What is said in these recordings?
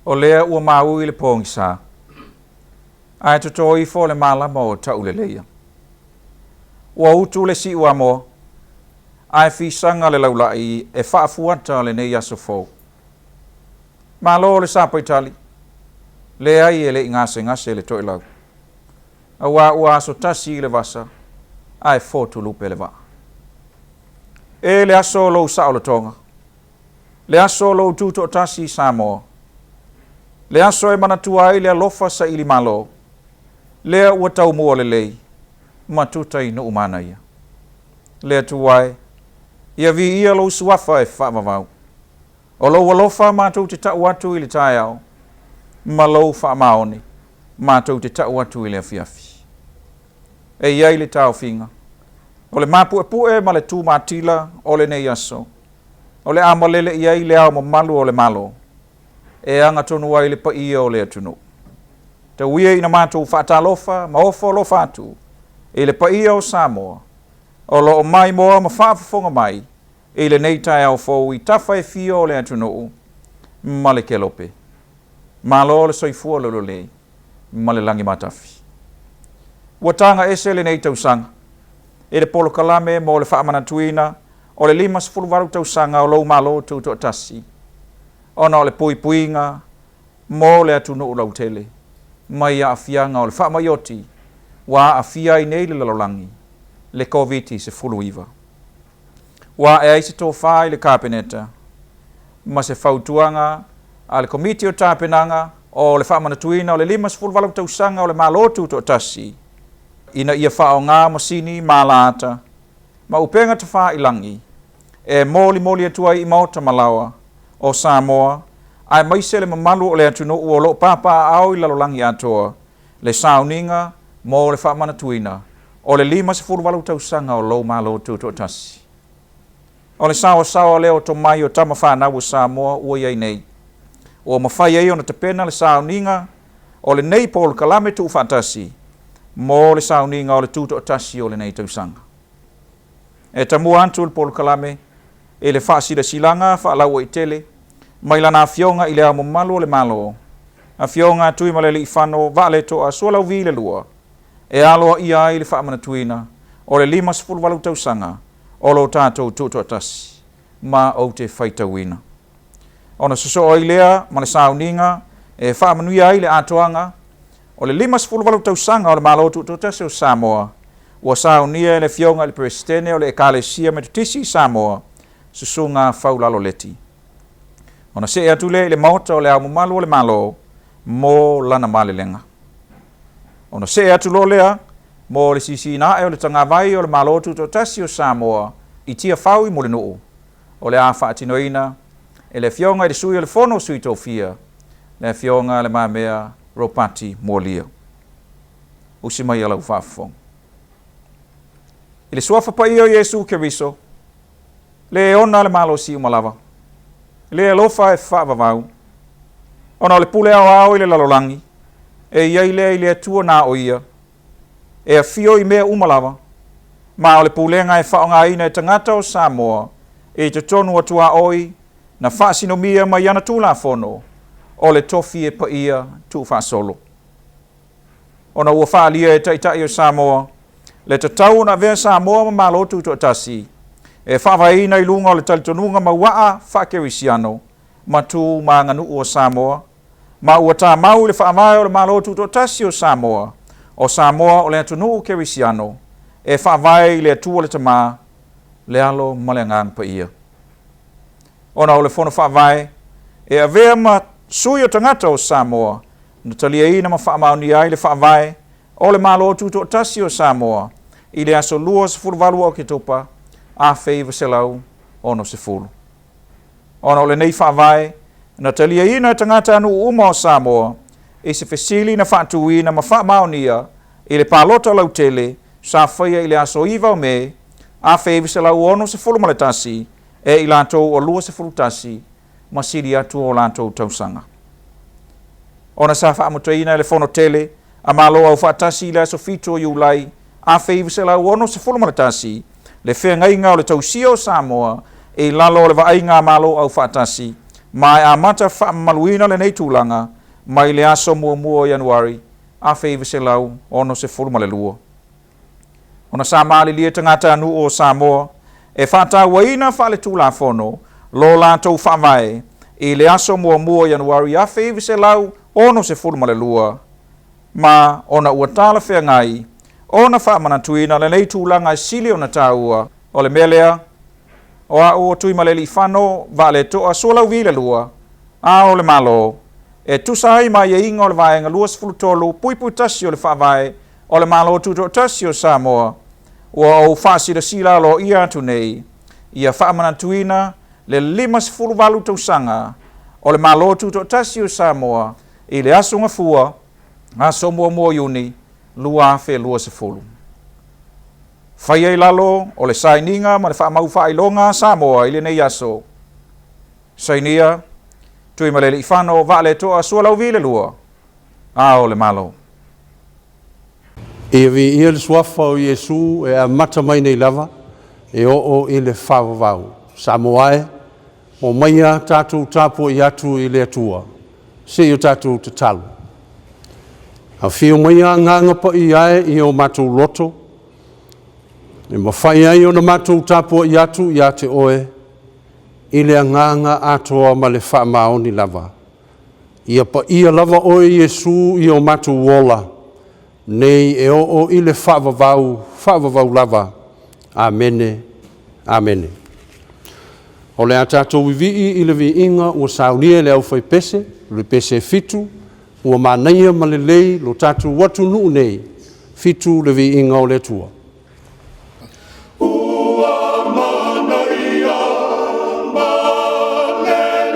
O lea ua maui le pogisa, ae toto ifo le malama o Tauleleia. Ua utu le siuamoa, ae fisaga le laulai e faafuata lenei aso fou. Malo le sapaitali, leai e le i gasegase le toelau. Auā ua aso tasi le vasa, ae fotu lupe le vaa. E le aso o lou saolotoga, le aso o lou tutoatasi i Samoa, le aso e manatua ai le alofa saili malo, lea ua taumua lelei ma tuta i nuu manaia. Le Atua e, ia viia lou suafa e faavavau. O lou alofa matou te tau atu i le taeao, ma lou faamaoni matou te tau atu i le afiafi. E i ai le taofiga, o le mapuepue ma le tumatila o lenei aso, o le a malele i ai le ao mamalu o le Malo, e agatonu ai le paia o le atunuu. Tau ia ina matou faatalofa ma ofo alofa atu i le paia o Samoa o lo o maimoa ma faafofoga mai i lenei taeao fou i tafa e fia o le atunuu ma le kelope. Malo le soifua laulelei ma le lagi matafi. Ua taga ese lenei tausaga i le polokalame mo le faamanatuina o le 58 tausaga o lou Malo Tutoatasi ona o le puipuiga mo le atunuu lautele mai aafiaga o le faamai oti ua aafia ai nei le lalolagi, le Koviti-19. Ua ae ai se tofa i le Kapeneta ma se fautuaga a le Komiti o Tapenaga o le Faamanatuina o le 58 Tausaga o le Malo Tutoatasi ina ia faaaoga masini ma alaata ma upega tafailagi e molimoli atu ai i maota ma laoa o Samoa aemaise le mamalu o le atunuu o lo o papaaao i le lalolagi atoa le sauniga mo le faamanatuina o le 58 tausaga o lou Malo Tutoatasi. O le saoasaoa lea o tomai o tama fanau o Samoa ua i ai nei, ua mafai ai ona tapena le sauniga o lenei polokalame tuufaatasi mo le sauniga o le Tutoatasi o lenei tausaga. E tamua atu le polokalame i le faasilasilaga faalauaitele mai lana Afioga i Le Ao Mamalu o le Malo, Afioga Tuimalealiifano Vaaletoa Sualauvi le Lua, e aloaia ai le faamanatuina o le 58 tausaga o lo tatou Tutoatasi, ma ou te faitauina. Ona sosoo ai lea ma le sauniga e faamanuia ai le atoaga o le 58 tausaga o le Malo Tutoatasi o Samoa, ua saunia e le Afioga i le Peresetene o le Ekalesia Metotisi i Samoa, Susuga Faulalo Leti. Ona see atu lea i le Maota o le Ao Mamalu o le Malo mo lana malelega. Ona see atu loa lea mo le sisiina ae o le tagavai o le Malo Tutoatasi o Samoa i Tiafau i Mulinuu, o le a faatinoina e le Afioga i le Sui o le Fono o Sui Tofia, le Afioga Le Mamea Ropati Mualia. Usi mai a lau faafofoga. I le suafa paia o Iesu Keriso, le e ona le malosi uma lava, le alofa e faavavau, ona o le pule aoao i le lalolagi, e i ai lea i le Atua na o ia, e afio i mea uma lava, ma o le pulega e faaaogaina e tagata o Samoa i totonu o tuaoi na faasinomia mai ana Tulafono o le tofi e paia tuufaasolo. Ona ua faaalia e Taitai o Samoa le tatau ona avea Samoa ma Malo Tutoatasi e faavaeina i luga o le talitonuga mauaa faakerisiano ma tu ma aganuu o Samoa, ma ua tamau i le Faavae o le Malo Tutoatasi o Samoa, o Samoa o le atunuu kerisiano e faavae i le Atua le Tama, le Alo ma le Agaga Paia. Ona o le Fono Faavae e avea ma sui o tagata o Samoa na taliaina ma faamaonia ai le Faavae o le Malo Tutoatasi o Samoa i le aso 28 o Oketopa 1960. Ona o lenei Faavae na taliaina e tagatanuu uma o Samoa i se fesili na faatuina ma faamaonia i le palota lautele sa faia i le aso 9 o Me 1961 e i latou o 21 ma sili atu o latou tausaga. Ona sa faamutaina e le Fono Tele a Malo Aufaatasi i le aso 7 o Iulai 1961 le feagaiga o le tausia o Samoa i lalo o le vaaiga a Malo Aufaatasi Ma e amata faamamaluina lenei tulaga mai le aso 1 o Ianuari 1962. Ona sa malilie tagatanuu o Samoa e faatauaina faaletulafono lo latou faavae i le aso 1 o Ianuari 1962, ma ona ua talafeagai ona faamanatuina lenei tulaga e sili ona taua. O le mea lea, o a'u o Tuimalealiifano Vaaleto'a Sualauvi II, Ao o le Malo, e tusa ai ma aiaiga o le Vaega 23(1) o le Faavae o le Malo Tutoatasi o Samoa, ua ou faasilasila aloaia atu nei ia faamanatuina le 58 tausaga o le Malo Tutoatasi o Samoa i le Aso Gafua, aso 1 o Iuni 2020. Faia i lalo o le sainiga ma le faamau faailoga a Samoa i lenei aso. Sainia, Tuimalealiifano Vaaleto'a Sualauvi II, Ao o le Malo. Ia viia le suafa o Iesu e amata mai nei lava e oo i le faavavau. Samoa e, omaia tatou tapuai atu i le Atua, se i o tatou tatalo. Afio maia agaga paia e i o matou loto, e mafai ai ona matou tapuai atu ia te oe, i le agaga atoa ma le faamaoni lava. Ia paia lava oe Iesu i o matou ola, nei e oo i le faavavau, faavavau lava. Amene, amene. O le a tatou vivii i le viiga ua saunia e le aufaipese, le pese 7, ua manaia ma lelei lo tatou atunuu nei, 7 le viiga o le Atua. Ua manaia ma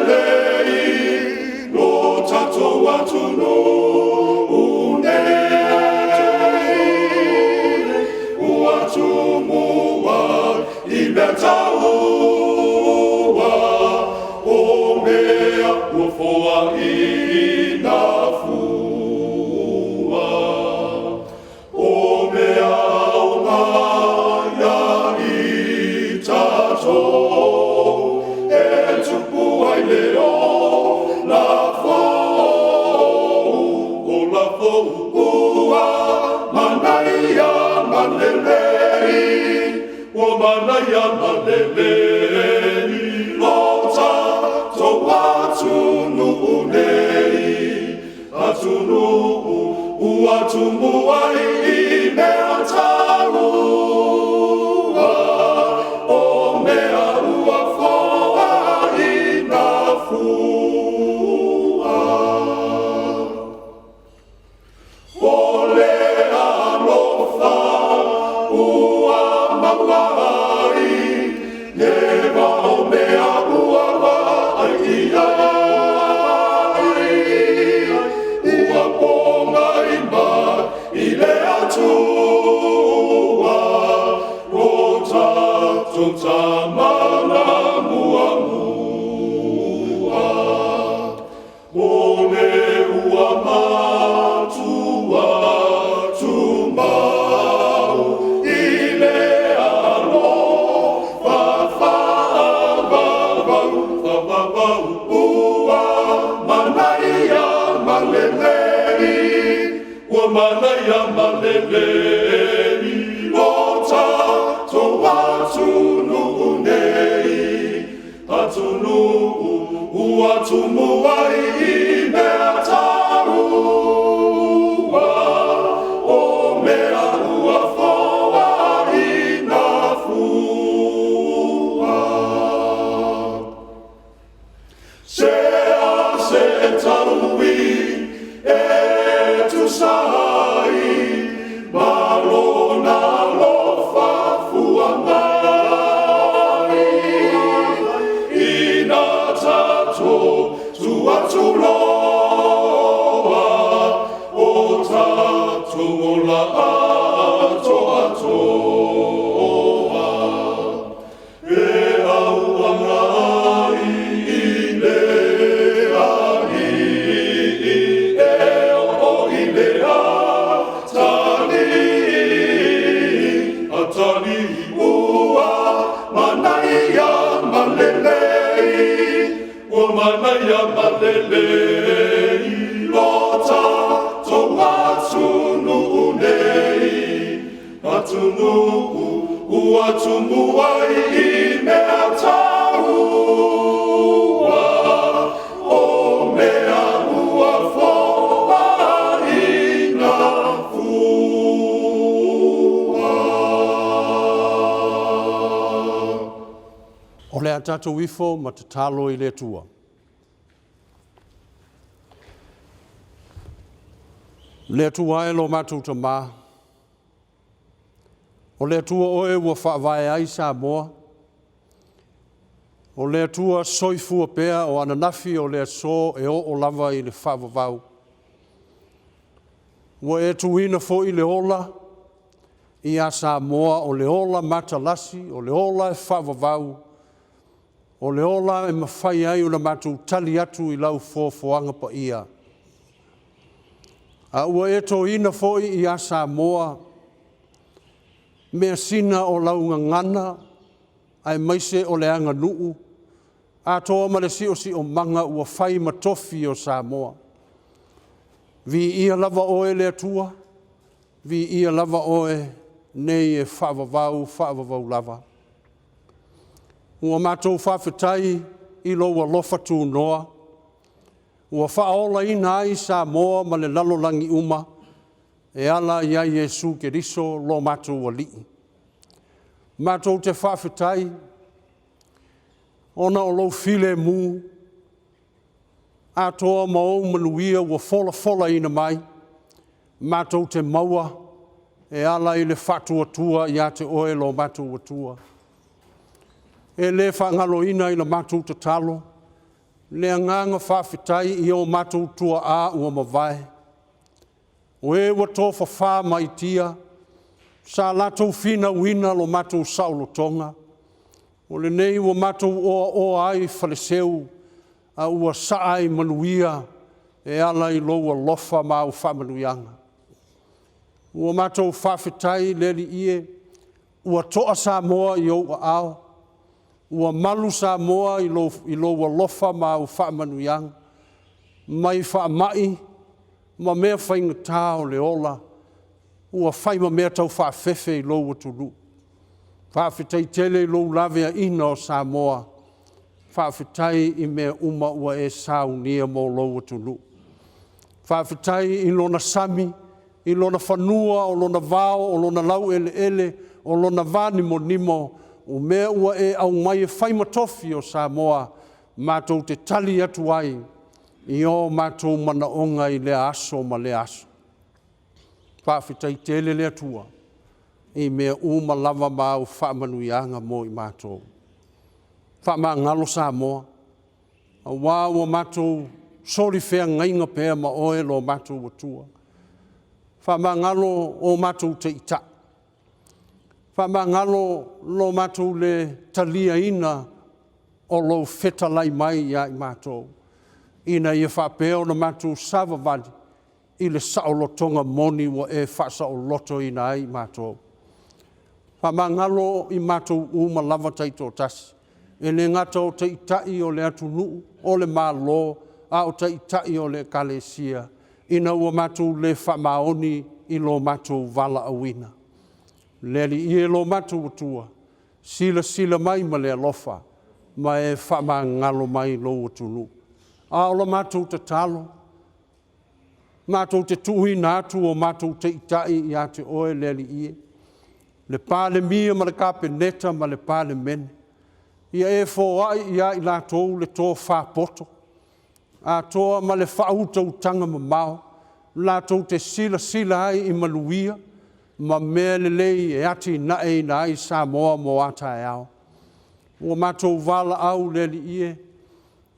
lelei lo tatou atunuu nei, ua tumua i mea taua, o mea ua foaiina fua. O mea aoga ia i tatou, e tupu ai le ola fou, ola fou. Ua manaia ma lelei, ua manaia ma lelei, lo tatou atunuu nei, atunuu ua tumua i mea taua, o mea ua foaiina fua. O le alofa ua maua ai le va o mea ua vaai i ai, ua pogai mai i le Atua, lo tatou Tama na muamua. O le ua matua tumau i le alofa faavavau, faavavau. Ua manaia ma lelei, ua manaia ma lelei, lo tatou atunuu nei, atunuu ua tumua i mea taua, o mea ua foaiina fua. Se a se taui e tusa ai ma lona alofa fua mai, ina tatou tu atu loa, o tatou ola atoatoa. E auauna ai i le alii, e oo i le atalii. tumu ai i mea taua, o mea ua foaina fua. O le a tatou ifo ma tatalo i le Atua. Le Atua e lo matou Tamā, o le Atua oe ua faavae ai Samoa, o le Atua soifua pea o ananafi o le aso e oo lava i le faavavau. Ua e tuuina foi le ola ia Samoa o le ola matalasi, o le ola e faavavau, o le ola e mafai ai ona matou tali atu i lau foafoaga paia. A ua e toina foi ia Samoa measina o lau gagana aemaise o le aganuu, atoa ma le siosiomaga ua fai ma tofi o Samoa. Viia lava oe le Atua, viia lava oe nei e faavavau, faavavau lava. Ua matou faafetai i lou alofa tunoa, ua faaolaina ai Samoa ma le lalolagi uma e ala ia Iesu Keriso lo matou Alii. Matou te faafetai ona o lou filemu atoa ma ou manuia ua folafolaina mai, matou te maua e ala i le faatuatua ia te oe lo matou Atua. E le faagaloina i la matou tatalo le agaga faafetai i o matou tuaa ua mavae, o e ua tofafa mai tia, sa latou finauina lo matou saolotoga, o lenei ua matou oaoa ai i Faleseu, a ua saa ai manuia e ala i lou alofa ma au faamanuiaga. Ua matou faafetai le Alii e, ua toa Samoa i ou aao, ua malu Samoa i lou alofa ma au faamanuiaga, mai faamai ma mea faigata o le ola, ua fai ma mea taufaafefe i lou atunuu. Faafetai tele i lou laveaiina o Samoa, faafetai i mea uma ua e saunia mo lou atunuu. Faafetai i lona sami, i lona fanua, o lona vao, o lona laueleele, o lona vanimonimo, o mea ua e aumai e fai ma tofi o Samoa, matou te tali atu ai i o matou manaoga i lea aso ma lea aso. Faafetai tele le Atua i mea uma lava ma au faamanuiaga mo i matou. Faamagalo Samoa, aua ua matou solifeagaiga pea ma oe lo matou Atua. Faamagalo o matou taitai, faamagalo lo matou le taliaina o lou fetalai mai ia i matou, ina ia faapea ona matou savavali i le saolotoga moni ua e faasaolotoina ai i matou. Faamagalo i matou uma lava taitoatasi, e le gata o taitai o le atunuu, o le Malo, a o taitai o le Ekalesia, ina ua matou le faamaoni i lo matou valaauina. Le Alii e lo matou Atua, silasila mai ma le alofa, ma e faamagalo mai lou atunuu. A o la matou tatalo, matou te tuuina atu o matou taitai ia te oe le Alii e, le Palemia ma le Kapeneta ma le Palemene, ia e foai ia i latou le tofa poto, atoa ma le faautautaga mamao, latou te silasila ai i manuia ma mea lelei e atinaeina ai Samoa mo a taeao. Ua matou valaau le Alii e,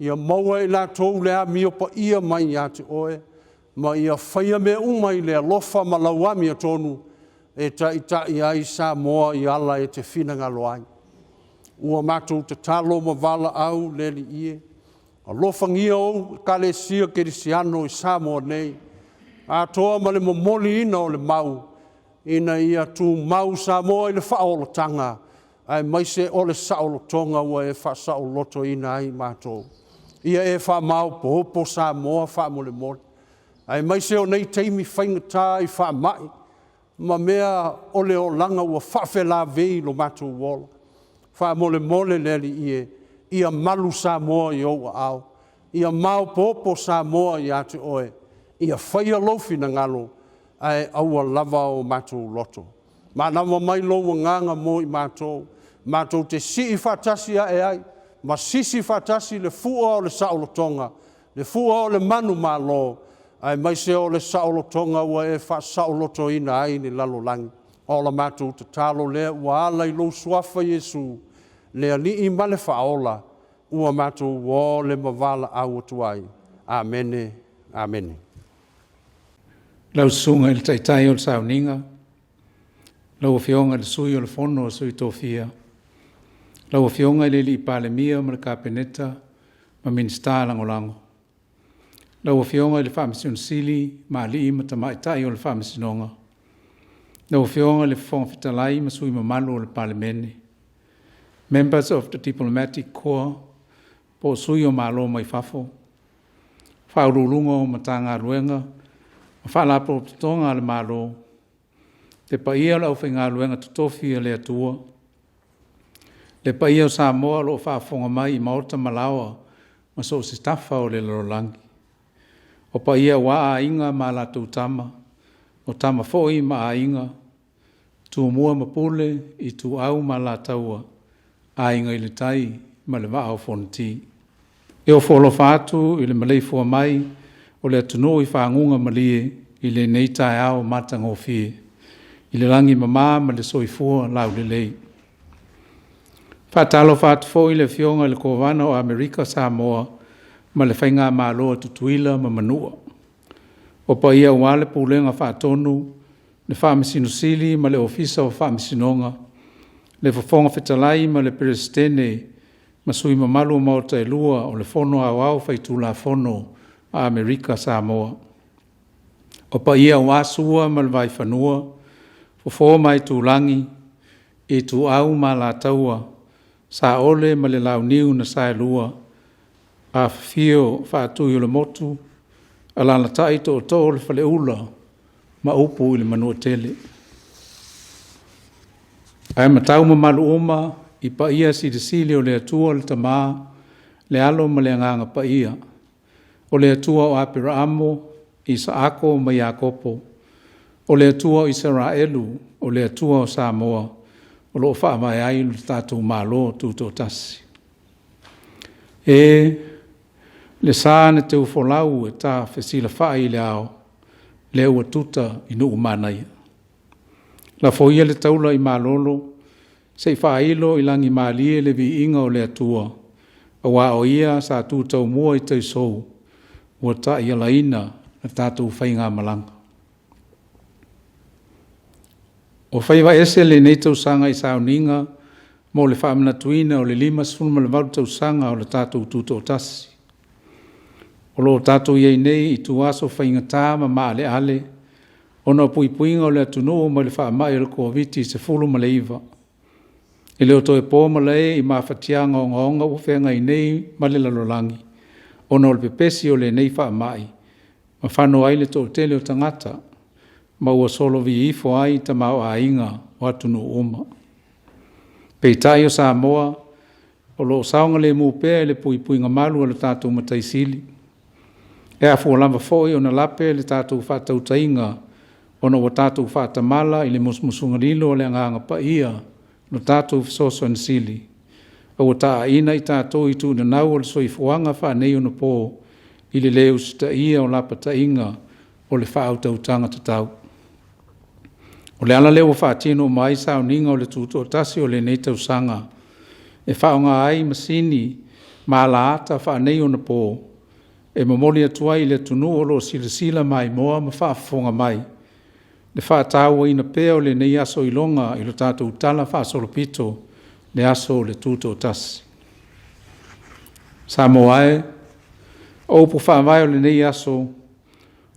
ia maua e i latou le amio paia mai ia te oe, ma ia faia mea uma i le alofa ma lau amiotonu e taitai ai Samoa i ala e te finagalo ai. Ua matou tatalo ma valaau le Alii e, alofagia ou Ekalesia Kerisiano i Samoa nei, atoa ma le momoliina o le mau, ina ia tumau Samoa i le faaolataga, aemaise o le saolotoga ua e faasaolotoina ai matou. Ia e faamaopoopo Samoa faamolemole, aemaise o nei taimi faigata i faamai, ma mea o le olaga ua faafelavei lo matou ola. Faamolemole le Alii e, ia malu Samoa i ou aao, ia maopoopo Samoa ia te oe, ia faia lou finagalo, ae aua lava o matou loto. Manava mai lou agaga mo i matou, matou te sii faatasi ae ai, ma sisi faatasi le fua o le saolotoga, le fua o le manumalo, aemaise o le saolotoga ua e faasaolotoina ai le lalolagi. O la matou tatalo lea ua ala i lou suafa Iesu, le Alii ma le Faaola, ua matou o le ma valaau atu ai. Amene, amene. Lau Susuga i le Taitai o le Sauniga, lau Afioga i le Sui o le Fono a Sui Tofia, lau Afioga i le Alii Palemia ma le Kapeneta ma Minisita Lagolago, lau Afioga i le Faamasino Sili ma alii ma tamaitai o le Faamasinoga, lau Afioga i le Fofoga Fetalai ma sui mamalu o le Palemene, members of the Diplomatic Corps, po o sui o Malo mai fafo, Faauluuluga o Matagaluega ma Faalapotopotoga a le Malo, le paia o le aufaigaluega totofi a le Atua, le paia o Samoa o lo o faafofoga mai i maota ma laoa ma so o se tafa o le lalolagi. O paia aua aiga ma a latou tama, o tama foi ma aiga, Tumua ma Pule, Ituau ma Alataua, Aiga i le Tai ma le Vaa o Fonoti. E ofo alofa atu i le maleifua mai o le atunuu i faguga malie i lenei taeao matagofie, i le lagi mama ma le soifua laulelei. Faatalofa atu foi i le Afioga i le Kovana o Amerika Samoa ma le Faigamalo a Tutuila ma Manua. O paia aua le Pulega Faatonu, le Faamasino Sili ma le Ofisa o Faamasinoga, le Fofoga Fetalai ma le Peresetene ma sui mamalu o Maota e lua o le Fono Aoao Faitulafono a Amerika Samoa. O paia aua Sua ma le Vaifanua, Fofo ma Aitulagi, Ituau ma Alataua, Saole ma le Launiu na Saelua, Afifio Faatuiolemotu, alaalatai tootoo o le Faleula ma upu i le Manuatele. Ae matau mamalu uma i paia silisili o le Atua le Tama, le Alo ma le Agaga Paia, o le Atua o Aperaamo, Isaako ma Iakopo, o le Atua o Isaraelu, o le Atua o Samoa, o lo o faavae ai lo tatou Malo Tutoatasi. E le sa na teufolau e ta fesilafai i le ao, lea ua tuta i nuu manaia. Lafoia le taula i malolo, se i faailo i lagimalie le viiga o le Atua, aua o Ia sa tu taumua i taisou, ua taialaina le tatou faigamalaga. Ua faiva ese lenei tausaga i sauniga mo le faamanatuina o le 58 tausaga o le tatou Tutoatasi. O lo o tatou i ai nei i ituaso faigata ma maaleale ona o puipuiga o le atunuu mai le faamai o le Koviti-19. E le o toe po malae i mafatiaga ogaoga ua feagai nei ma le lalolagi ona o le pepesi o lenei faamai ma fano ai le toatele o tagata ma ua solovi ifo ai tamaoaiga o atunuu uma. Peitai o Samoa o lo o saogalemu pea i le puipuiga malu a le tatou Matai Sili. E afua lava foi ona lape le tatou faatautaiga ona ua tatou faatamala i le musumusuga lilo a le Agaga Paia lo tatou fesoasoani sili, a ua taaina i tatou i tuunanau o le soifuaga faaneionapo i le lē usitaia o lapataiga o le faautautaga tatau. O le ala lea ua faatino uma ai sauniga o le tutoatasi o lenei tausaga e faaaoga ai masini ma alaata faaneionapo e momoli atu ai i le atunuu o lo o silasila maimoa ma faafofoga mai le faatauaina pea o lenei aso iloga i lo tatou tala faasolopito, le aso o le Tutoatasi. Samoa e, o upu faavae o lenei aso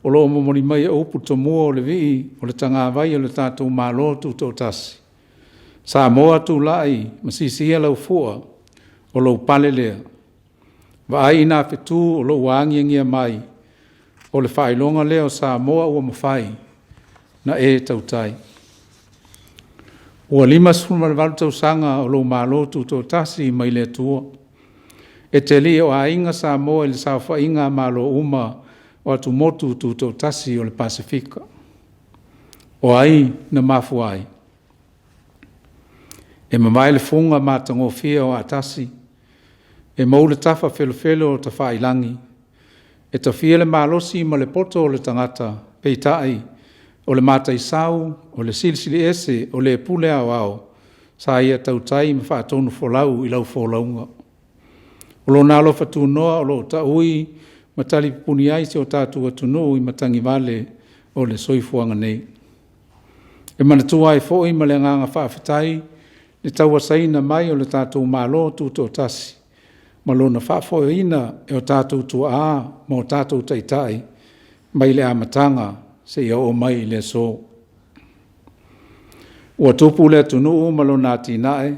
o lo o momoli mai e upu tomua o le vii o le tagavai o le tatou Malo Tutoatasi. Samoa tulai ma sisia lau fua o lou pale lea. Vaai i nā fetu o lo o ua agiagia mai, o le faailoga lea o Samoa ua mafai na e tautai. Ua 58 tausaga o lou Malo Tutoatasi mai le Atua. E te alii o aiga Samoa i le saofaiga a Malo uma o atumotu tutoatasi o le Pasefika. O ai na mafua ai? E mamae le fuga matagofie o Atasi, e mou le tafa felofelo o Tafailagi, e tafia le malosi ma le poto o le tagata, peitai, o le mataisau, o le silisiliese, o le pule aoao, sa ia tautai ma faatonufolau i lau folauga. O lona alofa tunoa o lo o taui ma talipupuni ai si o tatou atunuu i matagivale o le soifuaga nei. E manatua ai foi ma le agaga faafetai le tauasaina mai o le tatou Malo Tutoatasi ma lona faafoeina e o tatou tuaa ma o tatou taitai mai le amataga seia oo mai i le aso. Ua tupu le atunuu ma lona atinae,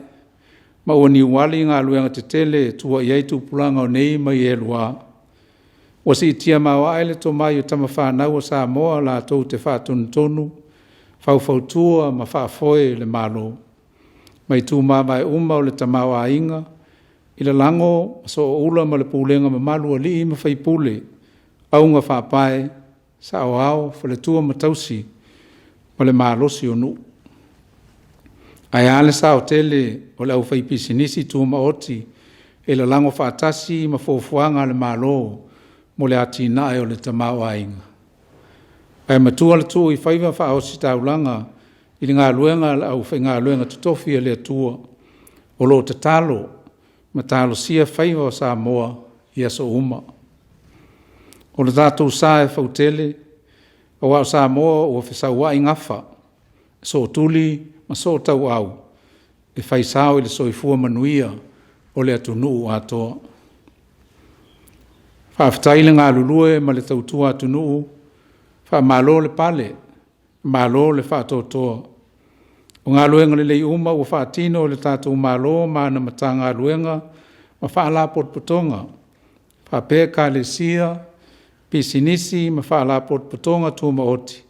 ma ua niuali galuega tetele e tua i ai tupulaga o nei ma ielua. Ua siitia maoae le tomai o tamafanau a Samoa latou te faatonutonu, faufautua ma faafoe le Malo. Mai tumavae uma o le tamaoaiga, i lalago ma sooula ma le pulega mamalu a alii ma faipule, auga faapae, saoao, faletua ma tausi, ma le malosi o nuu. Ae a le sao tele o le aufaipisinisi tumaoti e lalago faatasi ma fuafuaga a le Malo mo le atinae o le tamaoaiga. Ae matua le tuu i faiva faaositaulaga i le galuega a le aufaigaluega totofi a le Atua o lo o tatalo ma talosia faiva o Samoa i aso uma. O le tatou sa e fautele, aua o Samoa ua fesauai gafa, sootuli ma sootauau e fai sao i le soifua manuia o le atunuu atoa. Faafetai le galulue ma le tautua atunuu, faamalo le pale, malo le faatoatoa. O galuega lelei uma ua faatino e le tatou Malo ma ana Matagaluega ma Faalapotopotoga, faapea Ekalesia, pisinisi ma Faalapotopotoga Tumaoti,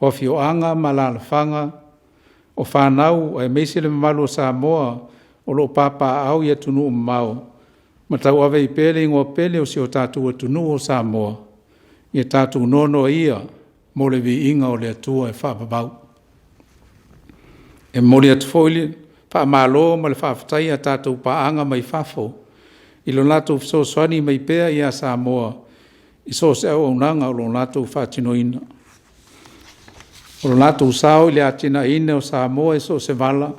o afioaga ma alaalafaga, o fanau aemaise le mamalu o Samoa o lo o papaaao i atunuu mamao ma tauave ai pea le igoa pele o si o tatou atunuu o Samoa, ia tatou noanoa ia mo le viiga o le Atua e faavavau. E momoli atu foi le faamalo ma le faafetai a tatou paaga mai fafo i lo latou fesoasoani mai pea ia Samoa i so o se auaunaga o lo o latou faatinoina. O lo latou sao i le atinaeina o Samoa i so o se vala,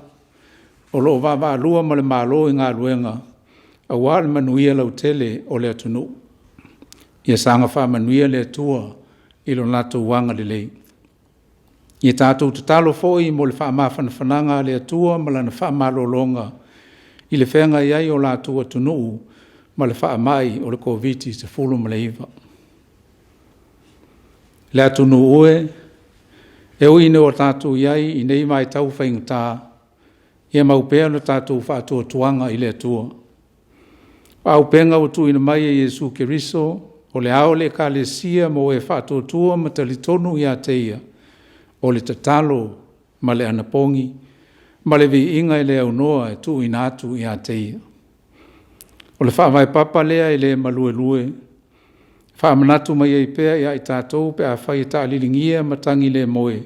o lo o vaavaalua ma le Malo i galuega aua le manuia lautele o le atunuu. Ia saga faamanuia le Atua i lo latou agalelei. Ia tatou tatalo foi mo le faamafanafanaga a le Atua ma lana faamalologa i le feagai ai o latou atunuu ma le faamai o le Koviti-19. Le atunuu e, e ui ina ua tatou i ai i nei vaitau faigata, ia mau pea lo tatou faatuatuaga i le Atua. O auupega ua tuuina mai e Iesu Keriso, o le ao o le Ekalesia mo e faatuatua ma talitonu ia te ia, o le tatalo ma le anapogi, ma le viiga e le aunoa e tuuina atu ia te ia. O le faavae papa lea e le maluelue, e faamanatu mai ai pea ia i tatou pe afai e taaliligia matagi le moe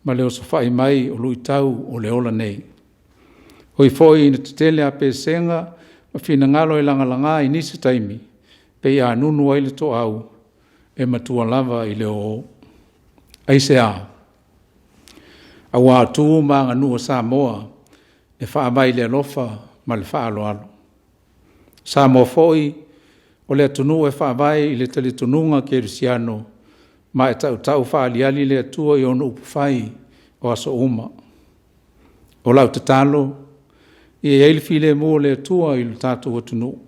ma le osofai mai o luitau o le ola nei. Oi foi ina tetele a pesega ma finagalo e lagalaga i nisi taimi, pei a nunu ai le toau e matua lava i le oo. Aisea? Aua o tu ma aganuu a Samoa e faavae i le alofa ma le faaaloalo. Samoa foi, o le atunuu e faavae i le talitonuga kerisiano ma e tautau faaaliali le Atua i ona upufai o aso uma. O lau tatalo, ia i ai le filemu o le Atua i lo tatou atunuu,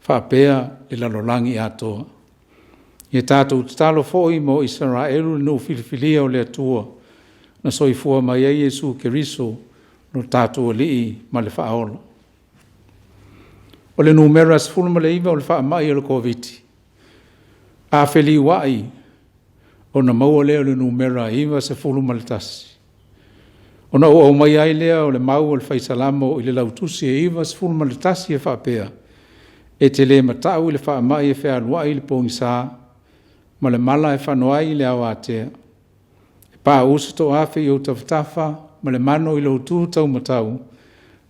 faapea le lalolagi atoa. Ia tatou tatalo foi mo Isaraelu le nuu filifilia o le Atua, na soifua mai ai Iesu Keriso, lo tatou Alii ma le Faaola. O le numera 19 o le faamai o le Koviti. A feliuai, ona maua lea o le numera 91. Ona ou aumaia ai lea o le mau a le Fai Salamo i le lautusi e 91 e faapea, E te le matau i le faamai e fealuai i le pogisa, ma le mala e fano ai i le aoatea. E pauu se toafe i ou tafatafa ma le mano i lou tu taumatau,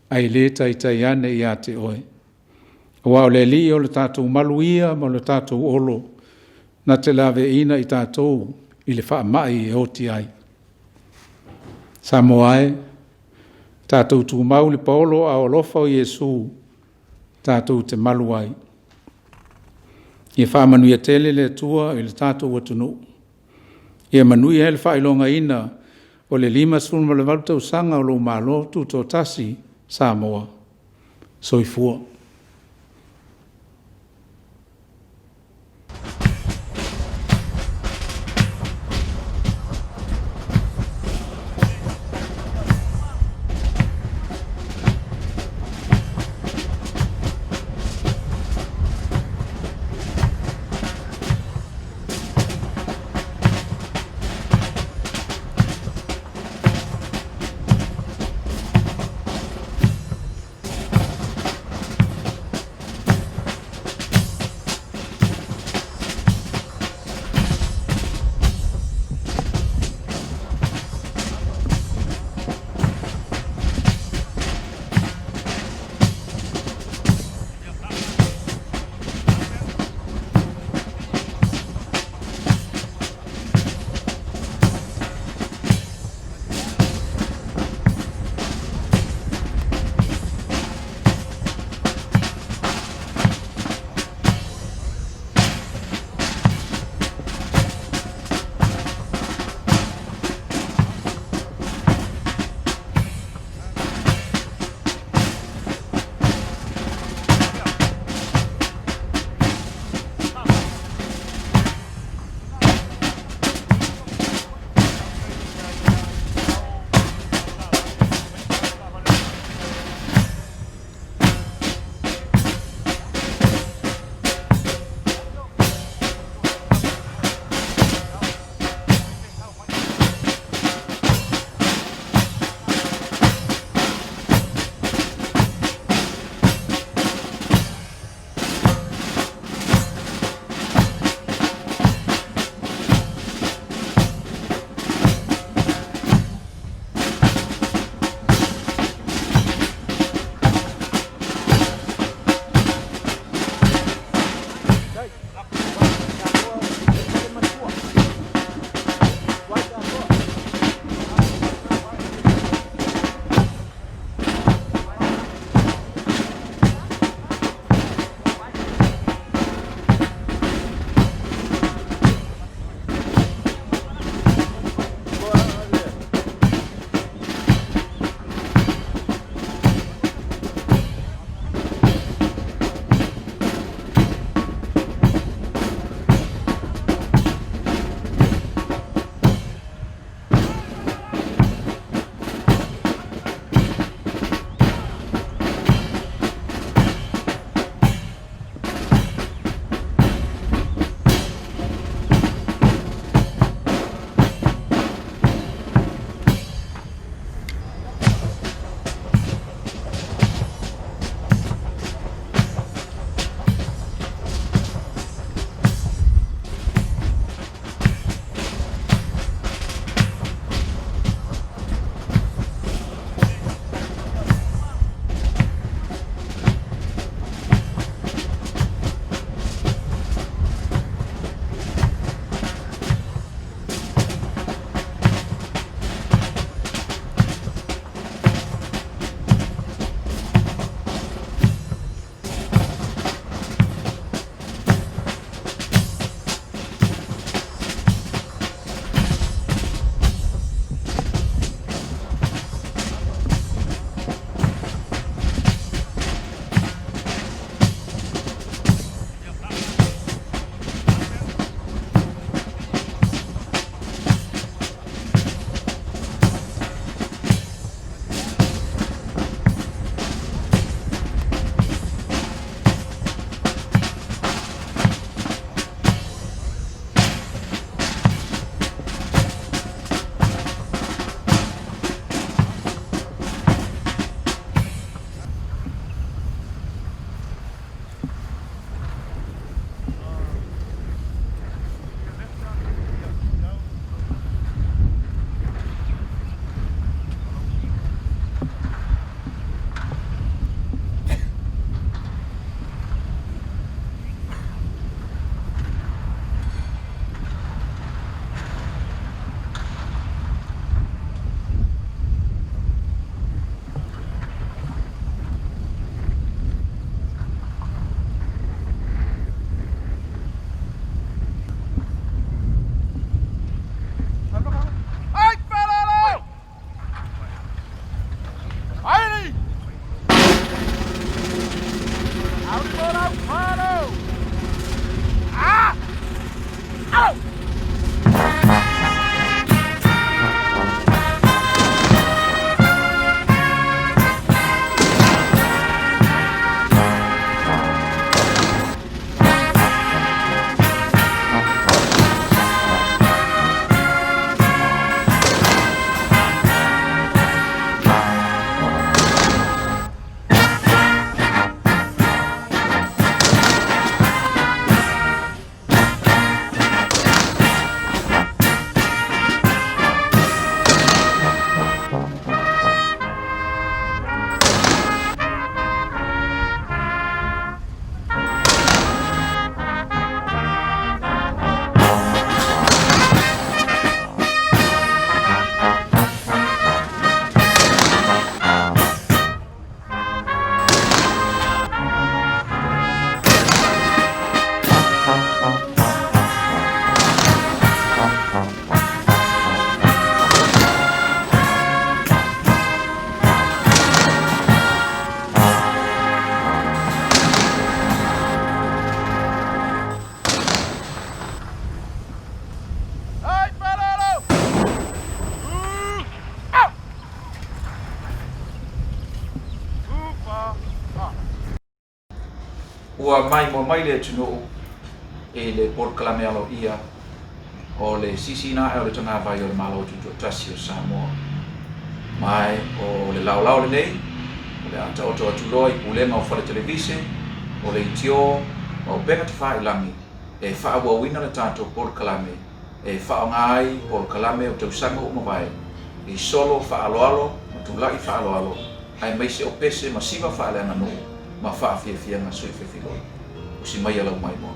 ae le taitai ane ia te oe. Aua o le Alii o le tatou malu ia ma o le tatou olo, na te laveaiina i tatou i le faamai e oti ai. Samoa e, tatou tumau i le paolo a o alofa o Iesu, tatou te malu ai. Ia faamanuia tele le Atua i le tatou atunuu. Ia manuia ai le faailogaina o le 58 tausaga o lou Malo Tutoatasi Samoa. Soifua. Ua maimoa mai le atunuu i le polokalame aloaia o le sisiina ae o le Tagavai o le Malo Tutoatasi o Samoa. Ma o le laolao lenei, o le a taoto atu loa i pulega o fale televise, o leitio ma upega tafailagi e faaauauina le tatou polokalame e faaaoga ai polokalame o tausaga ua mavae i solo faaaloalo ma tula'i faaaloalo aemaise o pese ma siva faaleaganuu ma faafiafiaga sui fefiloi. Usi maia lau maimoa.